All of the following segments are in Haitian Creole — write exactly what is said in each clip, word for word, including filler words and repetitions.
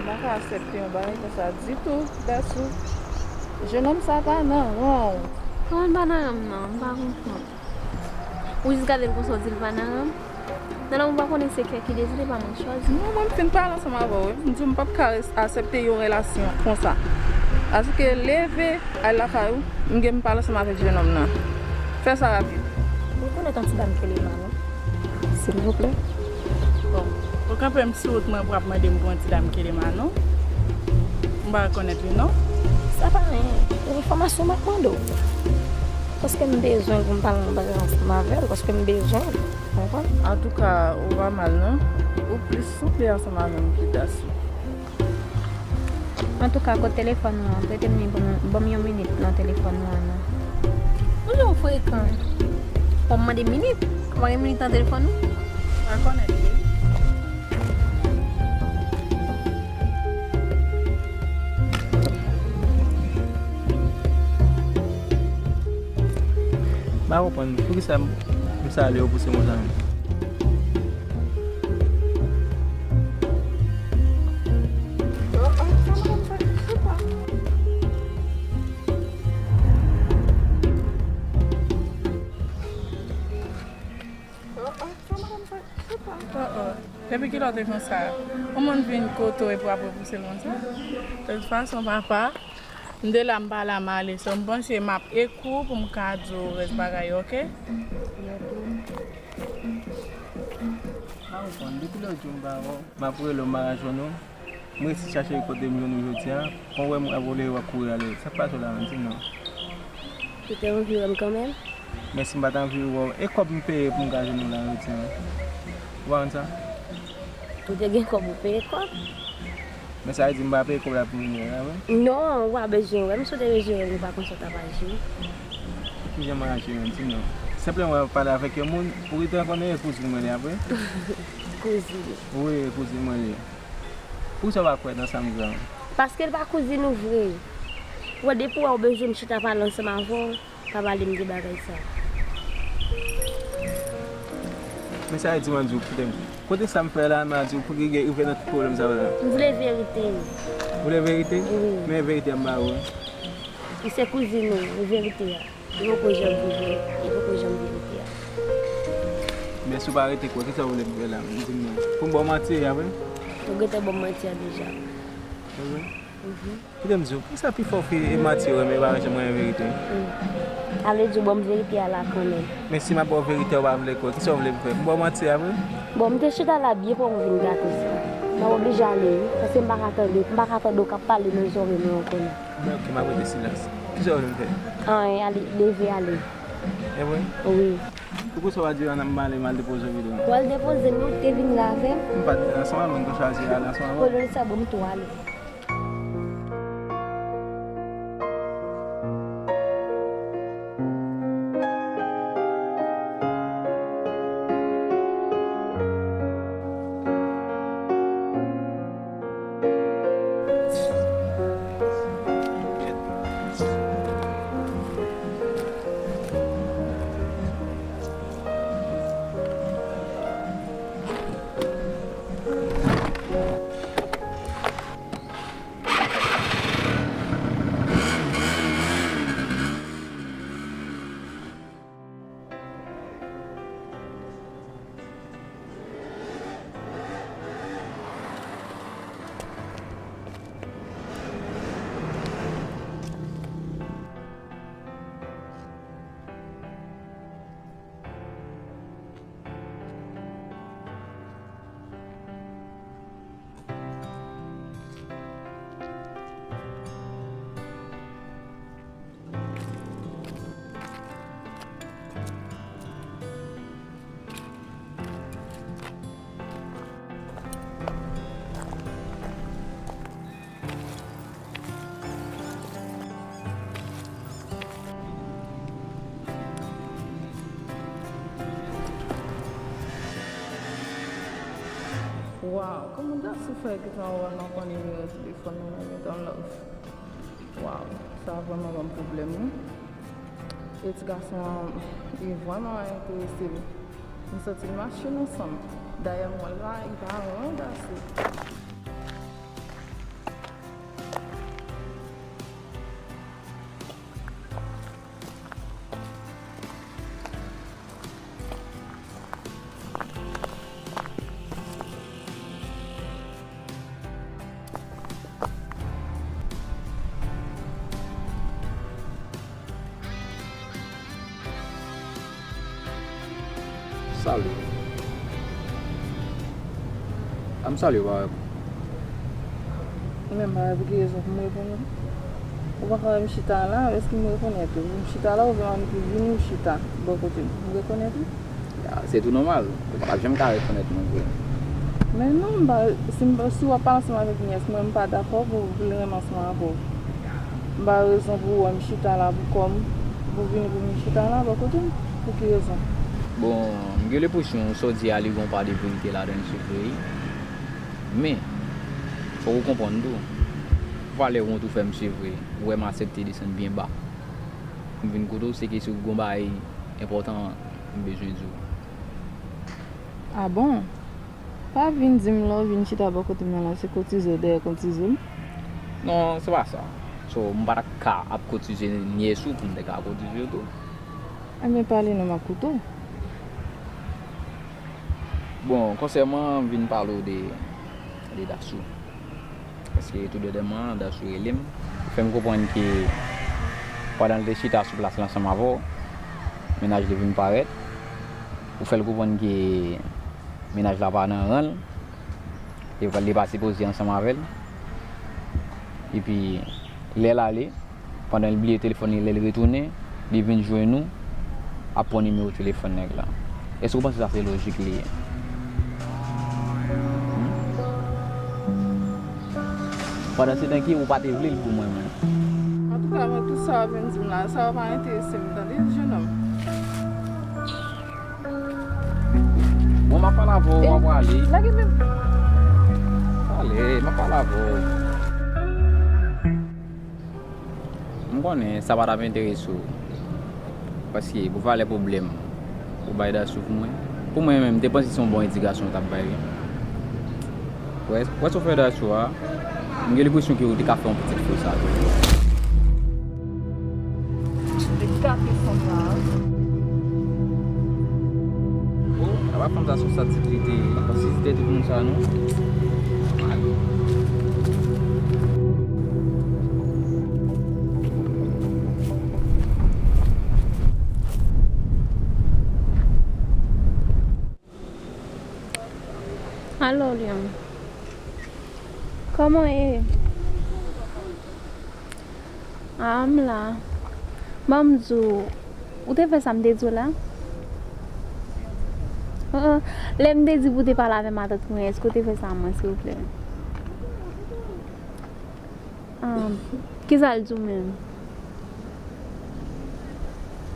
M pa ka aksepte yon bagay konsa ditou, Dasou. Jenòm sa pa nan ran w. Kòman l pa nan ran m nan? M pa konprann. Ou jis gade l konsa, ou di l pa nan ran m? Nan, nan, ou pa konnen se kè ki deside, pa mwen k chwazi. Non, mwen, m fin pale ansanm avè w, wi. M di w m p ap ka res-, aksepte yon relasyon konsa. Asike leve, al lakay ou, m gen m pale ansanm avèk jenòm nan. Fè sa rapid. Ou rekonèt yon ti dam ki rele Manon? Silvouplè. Bon, ou kanpe m sou wout mwen pou ap mande m pou yon ti dam ki rele Manon? M pa rekonèt li, non. Sa pa anyen. Se enfòmasyon m ap mande w. Paske m bezwen l pou m pale yon bagay ansanm avè l, paske m bezwen l. Ou konprann? Antouka, ou pa mal, non. Ou plis sanble ansanm avè m ki Dasou. Antouka, kot telefòn ou an? Prete m li pou mwen. Ban m yon minit nan telefòn ou an, non. Ou jan w frekan. W ap mande minit? Ou pa gen minit nan telefòn ou? Pa konnen li. M pa konprann poukisa m, m salye w pou se konsa menm. Oh, oh. Depi kilè w te konsa? Yon moun vin kote w epi w ap repouse l konsa? De tout fason, papa, m te la, m pa la, m ale. So, m panse m ap ekri w pou m ka di w rès bagay yo, oke? Pa konprann, depi lòt jou m pa wè w. M ap rele w, m pa ka jwenn ou. M resi chache kote m jwenn ou jodi a. Kon wè m ap rele w, w ap kouri ale. Sa k pase w la menm, di m non. Ou te anvi wè m kanmenm? Men si m pa t anvi wè w, e kòb m peye pou m ka jwenn ou la jodi a? Ou pa konn sa? Ou te gen kòb ou peye kòb? Men sa vle di m pa peye kòb la pou m vini la, vre? Non, ou pa bezwen wè m. Si w te bezwen wè m, ou pa konn sa w t ap aji. Kijan m aji menm, di m non. Senpleman w ap pale avèk yon moun, ou gentan konnen e kouzin mwen li a, vre? Kouzin. Wi, e kouzin mwen li. Poukisa w pa kwè nan sa m di la? Paske l pa kouzin ou vre. Ou wè, depi w wè w bezwen m chita pale ansanm avè w, pa pale m de bagay sa. Men sa vle di m an di w, kite m. Kote sa m fè la, m a di w, pou ki gen rive nan tout pwoblèm sa yo la? M vle verite. Ou vle verite? Wi. Men verite a m ba ou. Li se kouzin ou, verite a. Li poko janm vin vre, li poko janm verite a. Men si w pa rete kwè, kisa w vle m fè la? Di m non. Pou m ba w manti a vre? Ou gentan ban m manti a deja. Se vre? Mhm. Kite m di w, poukisa pifò fi e manti yo renmen, yo pa janm renmen verite? Hmm. Ale di w ban m verite a la kanmenm. Men si m ap ba w verite a, ou pa vle kwè, kisa w vle m fè? M ba w manti a vre? Bon, m te chita la byen pou w vin gate sa. M ap oblije ale wi, paske m pa ka tande, m pa ka tande w k ap pale nan zòrèy mwen ankò non. Ben, ok, m ap rete silans. Kisa w vle m fè? Anyen, ale, leve ale. E vre? Wi. Poukisa w pa di w ann m ale, m al depoze w vre? W al depoze m, ou te vin la avè m? M pa t vin ansanm avè w, m te chwazi ale ansanm avè w. Kolonèl sa bon, m tou ale. Waw, kòman Dasou fè gentan wè m nan nimewo telefòn mwen, gentan love. Waw, sa vrèman ban m pwoblèm, wi. E ti gason an, li vrèman enterese m. M santi l mache nan san m. Dayè, mwen la, li pa ran Dasou. Salye. A m salye w, pa wè. Men m pa wè pou ki rezon pou m reponn ou. Ou pa ka wè m chita la, èske m rekonèt ou? M chita la oubyen m annik vini ou chita bò kote m? M rekonèt ou? Ya, se tou nòmal. Ou pa janm ka rekonèt mwen vre. Men non, m pa, si, m, si w ap pale ansanm avèk nyès mwen, m pa dakò pou, pou l renmen ansanm avè w. M pa rezon pou w wè m chita la pou kò m, pou vini pou m chita la bò kote m. Pou ki rezon? Bon, m gen lenpresyon sa w di a li gen yon pa de verite ladan l, se vre. Men, fòk ou konprann tou, valè wont ou fè m, se vre. Ou wè m aksepte desann byen ba. M vin kote w, se ke si w gen yon bagay enpòtan m bezwen di w. A bon? Pa vin di m lè w vin chita bò kote m nan la, se kotize w dèyè kotize m? Non, se pa sa. So, m pa t ap ka ap kotize nyès ou pou m te ka kotize w tou. Ebyen, pale non, m ap koute w. Bon, konsèman, m vin pale w de, de Dasou. Paske tou dènyèman, Dasou rele m. Ou fè m konprann ke pandan l te chita sou plas la ansanm avè w, mennaj li vin parèt. Ou fè l konprann ke mennaj la pa nan ran l. Li pa, li pa sipoze ansanm avè l. Epi, lè l ale, pandan l bliye telefòn li, lè l retounen, li vin jwenn ou, ap pran nimewo telefòn nèg la. Èske w panse sa se lojik li ye? Hmm? Pandan se tan ke ou pa te vle l pou mwen menm. Antouka, mwen, tout sa w ap vin di m la, sa yo pa enterese m, tande, jenòm. Bon, m ap pale avè w, w ap prale. Lage men m. Ale, m ap pale avè w. M konnen sa pa t ap enterese w. Paske pou valè pwoblèm ou bay Dasou pou mwen, pou mwen menm, m te panse se yon bon edikasyon w t ap bay li. Wè, wè sa w fè Dasou a, m gen lenpresyon ke ou te ka fè yon pitit fo sa tou. Te gate fanm la. Oh, apa fanm sa se yon sadisit li te ye. Li pa sisite tout moun sa non. Mal. Alo, Lyon. Kòman w ye? A, m la. Ban m di w, ou te fè sa m te di w la? An, an. Lè m te di pou w te pale avè matant mwen, èske w te fè sa mwen, silvouplè? An, kisa l di w menm?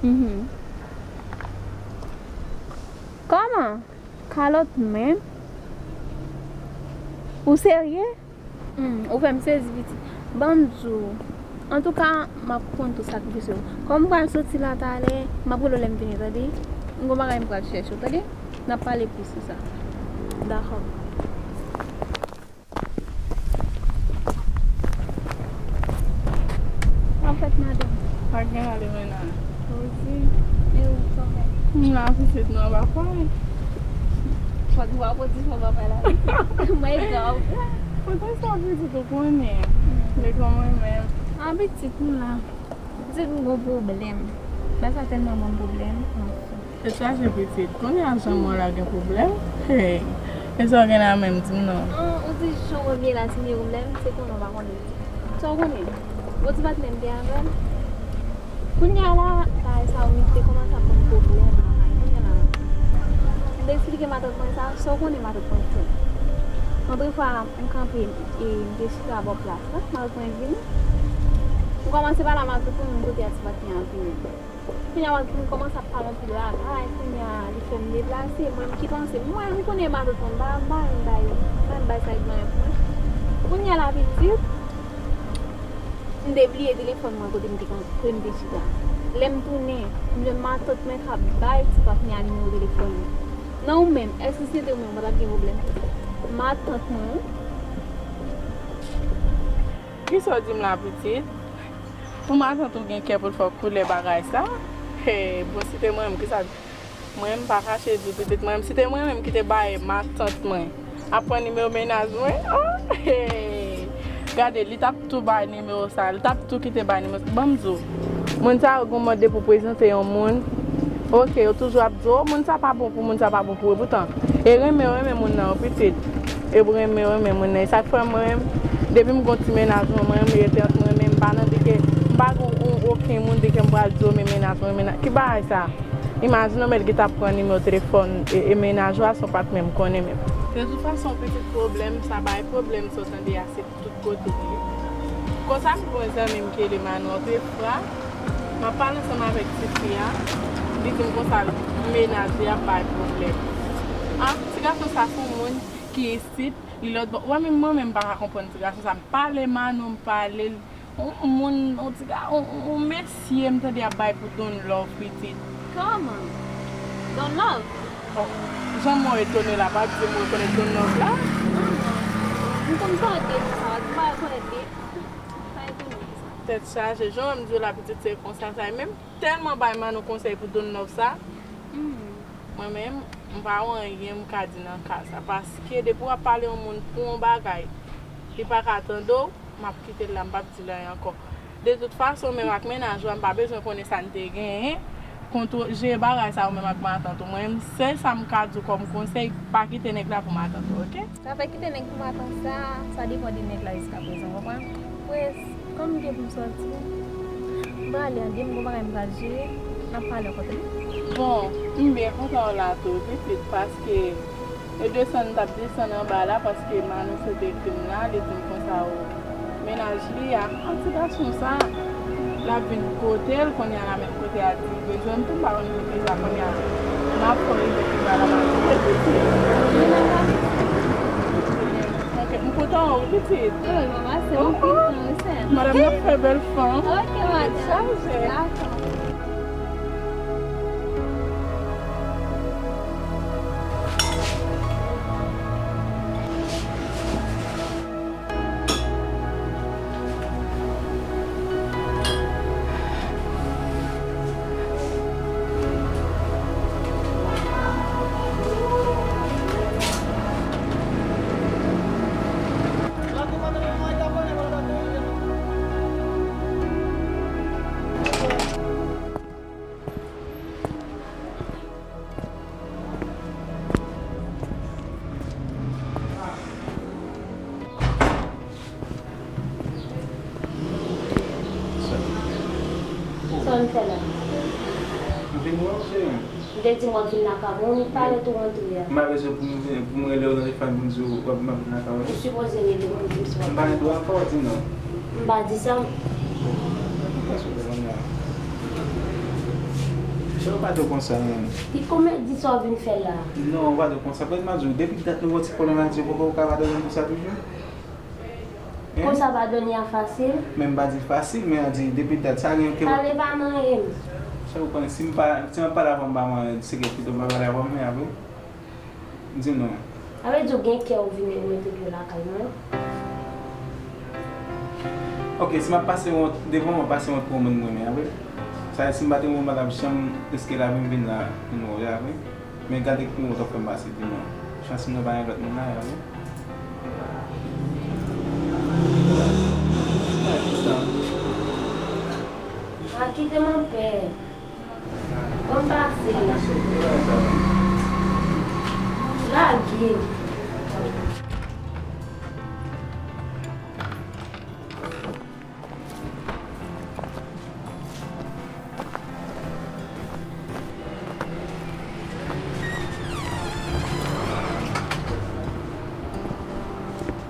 Mhm. Kòman? Kalòt menm? Ou serye? Hmm, ou fè m sezi, pitit. Ban m di w. Antouka, m ap konn tout sakrifis yo. Kòm m pral soti la talè, m ap rele w lè m vini, tande? M gon bagay m pral chèche w, tande? N ap pale plis sou sa. Dakò. Sa fèt, madanm? Pa gen ale mennaj. Poze. E ou, kòman? M la, pitit, non, pa kwè. Fò di w a poze, fò pa pale avè m. Mwen, e gòv. Poze sa, pitit, ou konnen. Men kòman menm? A, pitit, m la. Pitit, m gon pwoblèm. Bagay sa tèlman ban m pwoblèm, anfen. Tèt chaje pitit. Kounye a janm wè w la gen pwoblèm? Hey. E sa w gen la menm, di m non. An, ou di jan w wè m ye la, si m gen pwoblèm, se konnen w pa konnen. Sa w konnen? Bon ti patnè m te avè l. Kounye a la, bagay sa yo te kòmanse ap ban m pwoblèm. Kounye a la, m te eksplike matant mwen sa, sa w konnen matant mwen fè. Antre fwa, m kanpe, e m te chita bò plas la, matant mwen vini. M kòmanse pale a matant mwen, menm kote a ti patnè a vini. Kounye a, m kòmanse ap pale anpil bagay, kounye a, li fè m deplase. Mwen, m ki panse, mwen, m konnen matant mwen, m pa, m pa renmen bay, m pa renmen bay sa yo gen pou mwen. Kounye a la, pitit, m te bliye telefòn mwen kote m te, kote m te chita. Lè m tounen, m jwenn matant mwen k ap bay ti patnè a nimewo telefòn li. Nan ou menm, èske si se te ou menm, ou pa t ap gen pwoblèm? Matant mwen, wi. Kisa w di m la, pitit? Pou matant ou gen kè pou l fè w koule bagay sa? Hey, bon, si te mwen menm, kisa? Mwen, m pa kache di w, pitit, mwen menm, si te mwen menm ki te bay matant mwen ap pran nimewo mennaj mwen, oh, hey. Gade, li t ap tou bay nimewo sa, li t ap tou kite bay nimewo sa. Ban m di w, moun sa yo gen yon mòd depi w prezante yon moun, Ok, yo toujou ap di, "O, moun sa pa bon pou, moun sa pa bon pou." Epoutan, e renmen, yo renmen moun nan, yo pitit. E pou renmen, yo renmen moun nan. E sa k fè mwen menm, depi m gon ti mennaj mwen, mwen renmen rete ant mwen, men m pa nan di ke, m pa gon, gon okenn moun di ke m pral di, "O, men mennaj mwen, mennaj." Ki bagay sa? Imajine w mèt gen t ap pran nimewo telefòn e, e mennaj ou a san w pa t menm konnen menm. De tout fason, pitit, pwoblèm sa bay pwoblèm sa w tande a, se tout kote li ye. Konsa m gen yon zanmi m ki rele Manou, otrefwa, m ap pale ansanm avèk ti fi a, li di m konsa mennaj li ap bay pwoblèm. Ah, ti gason sa se yon moun ki isit, li lòt bò. Wè, menm mwen menm m pa ka konprann ti gason sa. M pale Manou, m pale l. Yon moun, yon ti ga, yon, yon, yon mesye m tande ap bay pou Don Love pitit. Kòman? Don Love? Bon, jan mwen etone la, pa di m rekonèt Don Love la. Ah, non. M konn tande sa, m pa rekonèt li. Pa etone sa. Tèt chaje, jan m di w la pitit se konsa sa ye. Men m tèlman bay Manou konsèy pou Don Love sa. Mhm. Mwen menm, m pa wè anyen m ka di nan ka sa. Paske depi w ap pale yon moun pou yon bagay, li pa ka tande w, m ap kite l la, m p ap di l anyen ankò. De tout fason, menm ak mennaj ou a, m pa bezwen konnen sa n te genyen. Kontwo-, jere bagay sa ou menm ak matant ou. Mwen menm, sèl sa m ka di w kòm konsèy, pa kite nèg la pou matant ou, oke? Sa fè kite nèg pou matant sa, sa depann de nèg la jiskaprezan, w konprann? Pwès, kòm m gen pou m sòti, m prale an, gen m gon bagay m pral jere, n ap pale ankò tande. Bon, m byen kontan w la tou, pitit, paske e desann m t ap desann anba la, paske Manou sot ekri m la, li di m konsa, o, mennaj li a, a ti gason sa, l ap vin kote l, kounye a la menm kote a di bezwen m tou, m pa konn kote sa, kounye a, m ap fè rive pi ba la, m ap di, pitit. Ok, m kontan wè w, pitit. Wi, manman, se yon kontan, wi, sè. Madanm nan fè bèl fanm. Ok, madanm. Chaje. Dakò. Sa w vin fè la? M vin wè w, cheri. M te di m w ap vin lakay mwen, ou vin parèt ou rantre a. M pa bezwen pou m vin, pou m rele w nan telefòn pou m di w w ap, m ap vin lakay ou, non? Ou sipoze rele m pou di m si w ap vin. M pa gen dwa ankò di non. M pa di sa. Bon, kisa w fè kounye a? Cheri, ou pa dwe konsa, non. Ki kòman di sa w vin fè la? Non, ou pa dwe konsa. Paske m ap di w, depi dat nou gen yon ti pwoblèm ak Dye, ou poko ka padone m pou sa toujou? Hein? Konsa padone a fasil? Men m pa di fasil, men an di depi dat sa gen ke. Pale pa manyen m. Cheri, ou konnen, si m pa, si m ap pale avè w m pa manyen, se ke pito m pa pale avè w, men apre. Di m non. Sa vle di w gen kè ou vin mete pye w lakay mwen? Ok, si m ap pase wont devan w, m ap pase wont pou yon moun m renmen, apre. Sa vle di si m pa te renmen w, m pa t ap janm riske lavi m vin la, vin wè w, apre. Men gade ki wont w ap fè m pase, di mwen. Chans m nan pa gen lòt moun la, apre. Ah, kite m anpè. Ban m pase. Lage.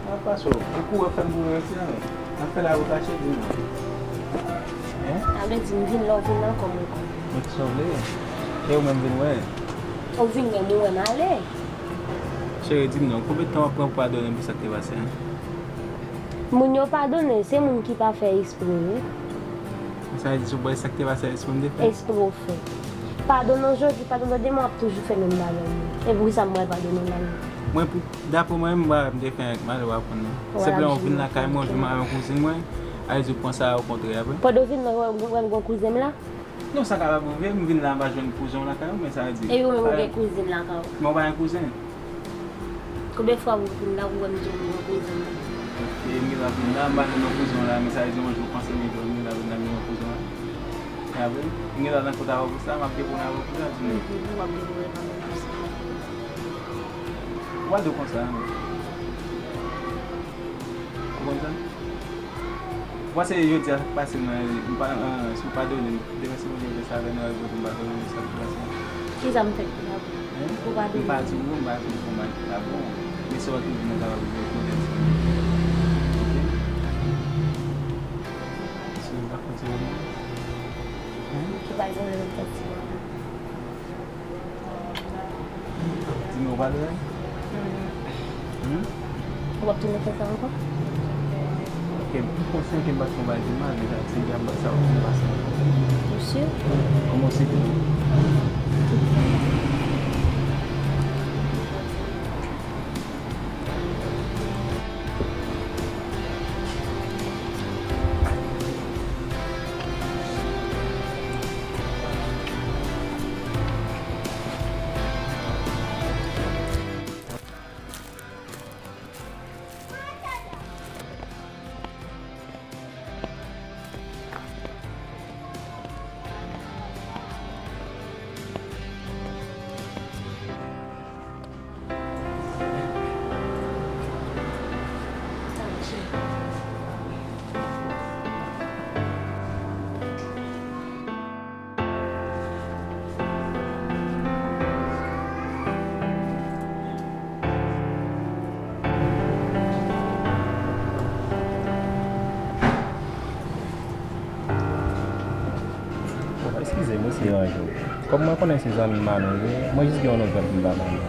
Apa so, ou kouri ap fè m kouri rete an. Nan fè la ou kache di mwen. Hein? Sa vle di m vin la, ou vin ankò mwen konnen. Mwen ki sanble. E ou menm vin wè. Ou vin wè m, ou wè m ale. Cheri, di m non, konbyen tan w ap pran pou padone m pou sa k te pase an? Moun yo padone, se moun ki pa fè espre, wi. Sa vle di, sou bò sa k te pase, espre m te fè? Espre w fè. Padone w jodi, padone w demen, w ap toujou fè menm bagay yo. E poukisa m pral padone w la menm? Mwen, pou, dapre mwen, m pa wè m te fè anyen k mal, ou pa konn non. Senpleman, ou vin lakay mwen, ou jwenn m avè yon kouzin mwen, a vle di, ou pran sa okontrè, apre. Pandan w vin, mwen wè, wè m gon kouzen m la? Non, sa kapab rive, m vin la, m pa jwenn kouzen w lakay ou, men sa vle di. Epi ou menm, ou gen kouzin lakay ou? Men ou pa gen kouzen. Konbyen fwa ou vin la, ou wè m di w m gen yon kouzen? Ok, m gen dwa vin la, m pa jwenn yon kouzen w la, men sa vle di yon jou w panse m gen dwa vin la, vin la, m gen yon kouzen w la. Apre, m gen dwa nan kont avè w pou sa, m ap deponnen avè w pou sa, di m. Mhm, w ap deponnen avè m pou sa. Ou pa di w konsa, non. Ou konn sa? Ou panse jodi a sa k pase m nan, m pa, an, si w padone m, demen si Bondye vle sa avè nou al pou m padone m sa k pase m? Kisa m fè ki pa bon? Hein? Ou padone m? M pa di w, m pa di w fè yon bagay ki pa bon. Men sa w te di m, mwen kapab rekonèt sa. Ok? Si w pa konn se yon, hein? Ki pa gen yon lòt sentiman. Di m ou pa dwe? Hmm? Ou p ap tounen fè sa ankò? Ok, m konsyan ke m pa t fè yon bagay ki mal, men sa, se djab sa ou fè m pase ankò. Ou si? Kòman w si? Bon, eskize m wi si m deranje w. Kòm mwen konnen se zanmi Manou w ye, mwen jis gen yon nouvèl pou m ba Manou.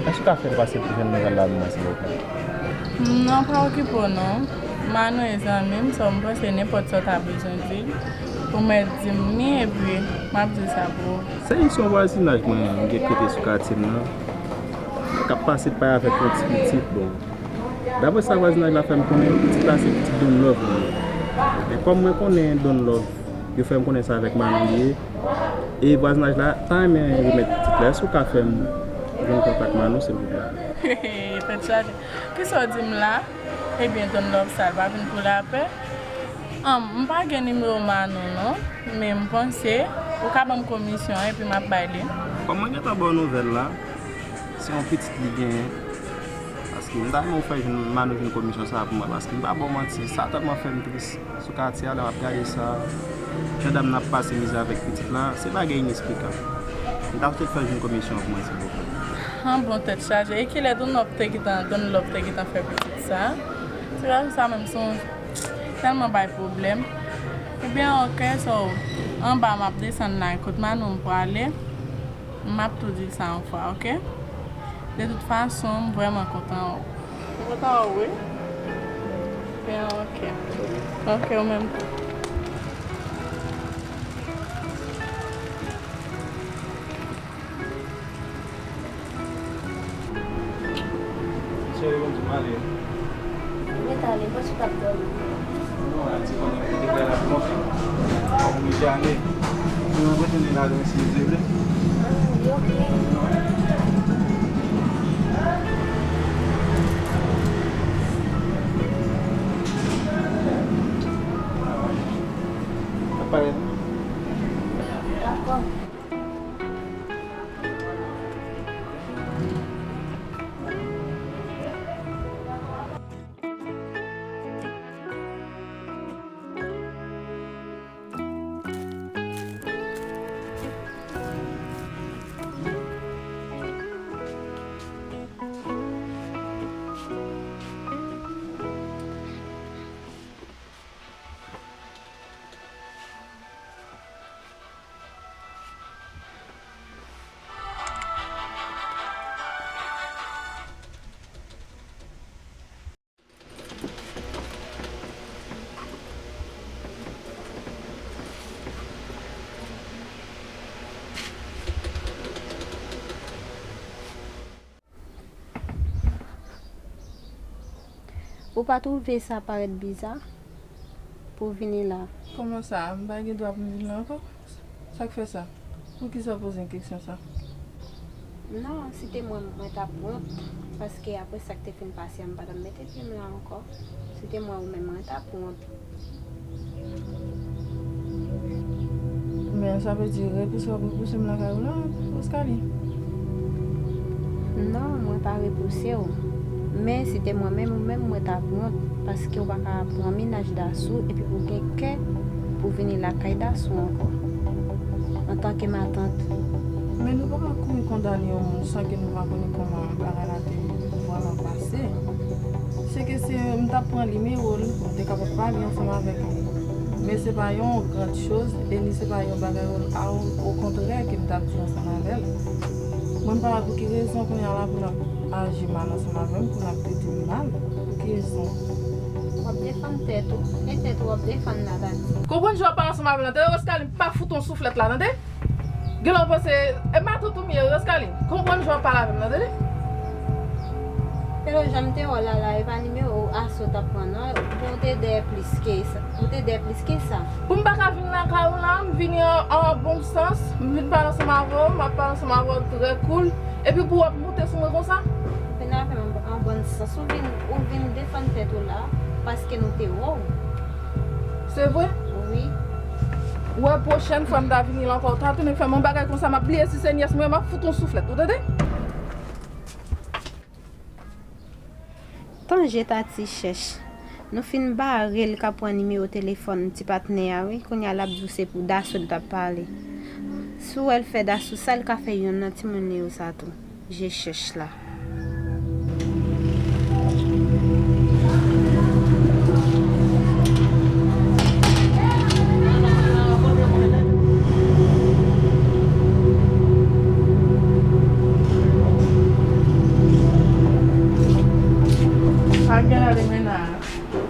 Èske w ka fè l pase pou jwenn nouvèl la pou mwen, silvouplè? Non, pa okipe w non. Manou e zanmi m, so m panse nenpòt sa w ta bezwen di l, ou mèt di m li, epi m ap di l sa pou ou. Se jis yon vwazinaj mwen, m gen kite sou katye m nan. K ap pase pay avèk yon ti pitit, bon. Daprè sa vwazinaj la fè m konnen, pitit la se pitit Don Love li ye. Men kòm mwen konnen Don Love, yo fè m konnen se avèk Manou li ye. E vwazinaj la ta renmen remèt pitit la. Èske w ka fè m jwenn kontak Manou, silvouplè? Tèt chaje. Kisa w di m la? Ebyen, Don Love sa, l pa vin pou lapè. Anm, m pa gen nimewo Manou, non. Men m panse, ou ka ban m komisyon an, epi m ap bay li. Kòm mwen gentan ba w nouvèl la, se yon pitit li genyen. Paske m ta renmen w fè jwenn Manou jwenn komisyon sa a pou mwen, paske m pa ba w manti, sa tèlman fè m tris sou katye a, lè m ap gade sa, jan dam nan ap pase mizè avèk pitit la, se bagay inesplikab. M ta swete l fè jwenn komisyon an pou mwen, silvouplè. An bon, tèt chaje. E kilè Don Love te gentan, Don Love te gentan fè pitit sa? Se pa sa menm, se yon tèlman bay pwoblèm. Ebyen, ok, so, anba m ap desann la, kot Manou m prale. M ap tou di sa yon fwa, ok? De tout fason, m vrèman kontan wè w. M kontan wè w, wi. Byen, ok. Ok, ou menm tou. Cheri, bon, m ale. Ou mèt ale, m panse w t ap dòmi. Non, a ti konnen kote kay la pou monte. Oblije ale. Mwen retounen ladan si Dye vle. Ah, li oke. Ap parèt. Dakò. Ou pa twouve sa parèt biza pou w vini la? Kòman sa? M pa gen dwa pou m vin la ankò? Sa k fè sa? Poukisa w poze m kesyon sa? Non, si te mwen, mwen t ap wont, paske apre sa k te fin pase a, m pa t ap mete pye m la ankò. Si te mwen ou menm, mwen t ap wont. Men sa vle di repouse w ap repouse m lakay ou la, Roskalie? Non, mwen pa repouse w. Men si te mwen menm ou menm, mwen t ap wont, paske w pa ka pran mennaj Dasou epi pou gen kè pou vini lakay Dasou ankò, antanke matant. Men nou pa ka kouri kondane yon moun san ke nou pa konnen kòman bagay la te vrèman pase. Se ke si m t ap pran nimewo l, m te kapab pale ansanm avèk li. Men se pa yon grand chose, e ni se pa yon bagay, o kontrè, ke m t ap di ansanm avè l. Mwen m pa wè pou ki rezon kounye a la pou l ap aji mal ansanm avè m, pou l ap trete m mal. Pou ki rezon? W ap defann tèt ou. E tèt ou w ap defann la, Tati. Konprann jan w ap pale ansanm avè l lan, tande, Roskalie, m pa fout yon souflèt la, tande? Genlè w panse e matant ou m ye, Roskalie. Konprann jan w ap pale avè m nan, tande? Hello, jan m te wè w la la, e pa nimewo Aso w t ap pran non. Bon, ou te dèyè plis ke sa. Ou te dèyè plis ke sa. Pou m pa ka vin lakay ou la, m vini an, an bon sans, m vin pale ansanm avè w, m ap pale ansanm avè w trè cool, epi pou w ap moute sou mwen konsa? Vin avè m an, an bon sans, ou vin, ou vin defann tèt ou la, paske nou te wè w. Se vre? Wi. Ou wè, pwochèn fwa m ta vini la ankò, ou ta tounen fè m yon bagay konsa, m ap bliye si se nyès mwen, m ap fout yon souflèt, ou tande? Tan je Tati chèch. Nou fin bare l ka pran nimewo telefòn ti patnè a, wi. Kounye a l ap di w se pou Daso l t ap pale. Si w wè l fè Daso sa l ka fè youn nan timoun li yo sa tou. Je chèch la. Pa gen la de mennaj.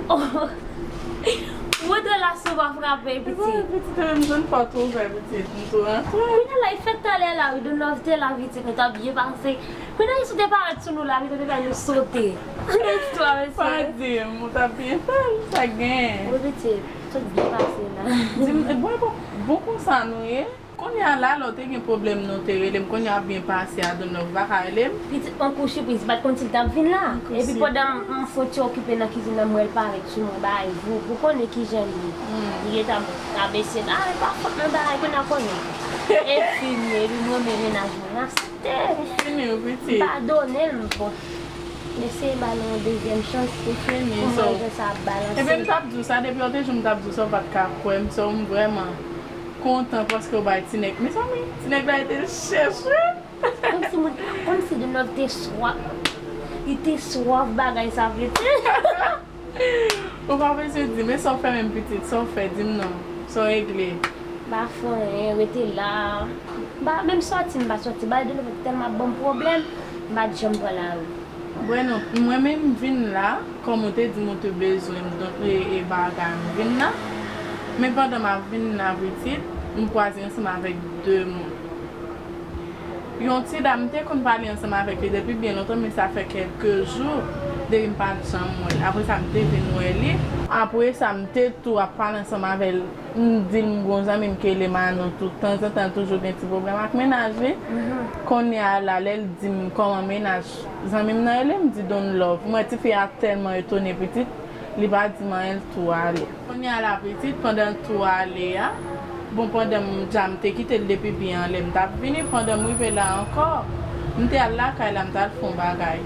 Ou antre la sou pa frape, pitit. Pitit, mwen m jwenn pòt ouvè, pitit, m tou rantre. Kounye a la, e fèt talè la, wi, Don Love te la, pitit, nou t ap byen pase. Kounye a, si w te parèt sou nou la, pitit, te fè nou sote. Kounye a, istwa, mesye. Pa di m, ou t ap byen fè l, sa k genyen? Wi, pitit, tout byen pase la. Di m, e, bon, bon, bon konsa nou ye. Kounye a la, lè w te gen pwoblèm, nou te rele m. Kounye a ap byen pase a, Don Love pa ka rele m. Pitit, on kou sipriz, m pa t konn si l t ap vin la. Epi pandan m, m fon ti okipe nan kizin nan, m wè l parèt sou mwen, bay vou, pou konnen kijan l ye. Li gentan abese, a, e pa fòt mwen, bay, kounye a konnen. E fini, epi m renmen mennaj mwen, aste. Fini, wi, pitit. M padone l, m bon. M eseye ba l yon dezyèm chans. Ou fini, pou m wè jan sa ap balanse. Epi m t ap di w sa, depi yon te jou m t ap di w sa, w pa t ka kwè m, so m vrèman kontan paske w bay ti nèg. Mezanmi, ti nèg la te chèch, wi. Kòmsi moun, kòmsi Don Love te swaf. Li te swaf bagay sa vle di. Ou pa bezwen di, men sa w fè menm pitit, sa w fè, di m non. Sa w regle? M pa fè anyen, rete la. M pa menm sòti, m pa sòti. Bagay Don Love tèlman ap ban m pwoblèm, m pa t janm pran lari. Bueno, mwen menm m vin la, kòm ou te di m ou te bezwen m, donk, e, e bagay, m vin la. Men pandan m ap vin la, pitit, m kwaze ansanm avèk de moun. Yon ti dam, m te konn pale ansanm avèk li depi byen lontan, men sa fè kèlke jou depi m pa t janm wè l. Apre sa, m te vin wè li. Apre sa, m te tou ap pale ansanm avè l. M di l m gon zanmi m ki rele Manon tou. Tanzantan, l toujou gen ti pwoblèm ak mennaj li. Kounye a la, lè l di m kòman mennaj zanmi m nan rele, m di Don Love. M wè tifi a tèlman etone, pitit, li pa di m anyen, l tou ale. Kounye a la, pitit, pandan l tou ale a, bon, pandan m, dja m te kite l depi byen anlè, m t ap vini, pandan m rive la ankò, m te al lakay la, m t al fè yon bagay.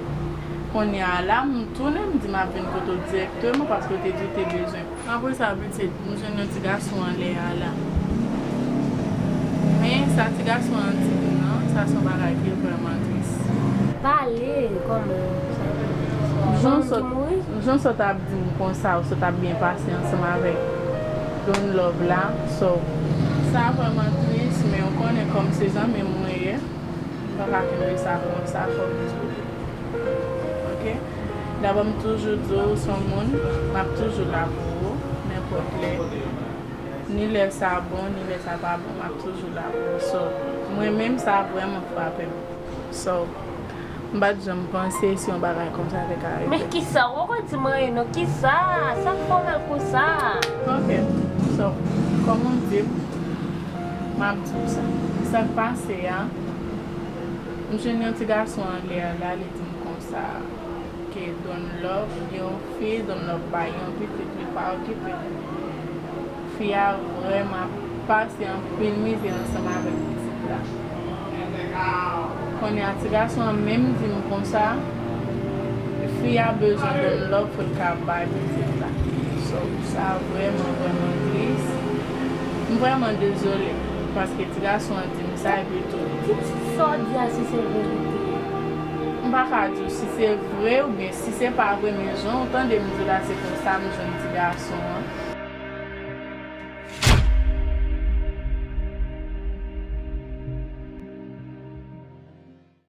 Kounye a la, m tounen, m di m ap vin kote w dirèkteman, paske w te di w te bezwen. Apre sa, pitit, m jwenn yon ti gason anlè a la. Men sa ti gason an di m nan, sa se yon bagay ki vrèman tris. Pale, kòman? Jan w sot, jan w sot ap di m konsa, ou sot ap byen pase ansanm avèk Don Love la, so. Sa vrèman tris, men ou konnen kòm se zanmi m mwen ye, m pa ka kenbe sa konsa, fòk m di w. Ok? Dabò, m toujou di w, ou se yon moun, m ap toujou la pou ou, nenpòt lè. Ni lè sa bon, ni lè sa pa bon, m ap toujou la pou ou. So, mwen menm, sa vrèman frape m. So, m pa t janm panse si yon bagay konsa te ka rive. Men kisa? Ou poko di m anyen non. Kisa? Sa k fè w mal konsa? Ok. So, kòm ou di m, m ap di w sa. Sa k pase a, m jwenn yon ti gason anlè a la, li di m konsa ke Don Love gen yon fi, Don Love bay yon pitit, li pa okipe. Fi a vrèman ap pase anpil mizè ansanm avèk pitit la. Kounye a, ti gason an menm di m konsa, fi a bezwen bon love pou l ka bay pitit la. So, sa vrèman, vrèman tris. M vrèman dezole, paske ti gason an di m sa, epi tou, Titi, sa w di a, si se verite? M pa ka di w si se vre oubyen si se pa vre, men jan w tande m di la, se konsa m jwenn ti gason